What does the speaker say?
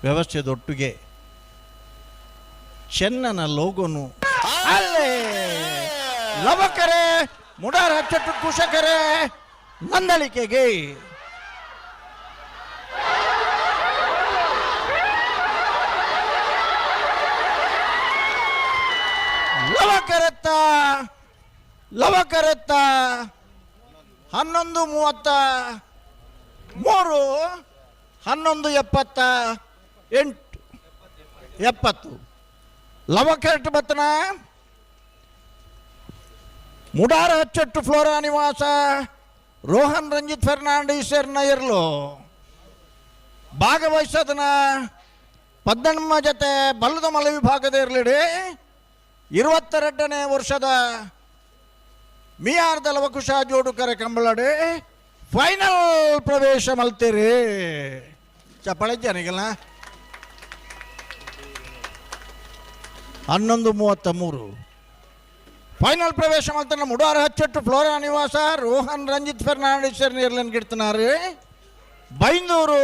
ವ್ಯವಸ್ಥೆದೊಟ್ಟಿಗೆ ಚೆನ್ನನ ಲೋಗೋನು ಅಲ್ಲೇ ಲವಕರೆ ಮುಡಾರ್ ಹಚ್ಚಟ್ಟು ಕುಶಕರೆ ನಂದಳಿಕೆಗೆ. ಲವಕರೆತ್ತ ಲವಕರೆತ್ತ 11:33, 11:78, 70. ಲವಕರೆಟ್ ಬತ್ತನ ಮುಡಾರ ಹಚ್ಚಟ್ಟು ಫ್ಲೋರಾ ನಿವಾಸ ರೋಹನ್ ರಂಜಿತ್ ಫೆರ್ನಾಂಡಿಸ್ ಎರ್ಲು ಭಾಗವಹಿಸೋದನ್ನ ಪದ್ದಣ್ಣ ಜೊತೆ ಬಲ್ಲದ ಮಲ ವಿಭಾಗದ ಇರಲಿಡಿ. 22ನೇ ವರ್ಷದ ಮಿಯಾರ್ದ ಲವಕುಶ ಜೋಡುಕರೆ ಕಂಬಳಡಿ ಫೈನಲ್ ಪ್ರವೇಶ ಮಲ್ತೀರಿ. ಚಪ್ಪಾಳೆ ಜನಿಗಲ್ಲ. 11:33 ಫೈನಲ್ ಪ್ರವೇಶ ಮಲ್ತನ ಮುಡಾರ ಹಚ್ಚಟ್ಟು ಫ್ಲೋರಾ ನಿವಾಸ ರೋಹನ್ ರಂಜಿತ್ ಫೆರ್ನಾಂಡಿಸ್ ನೀರ್ಲನ್ ಗಿಡ್తున్నారు. ಬೈಂದೂರು.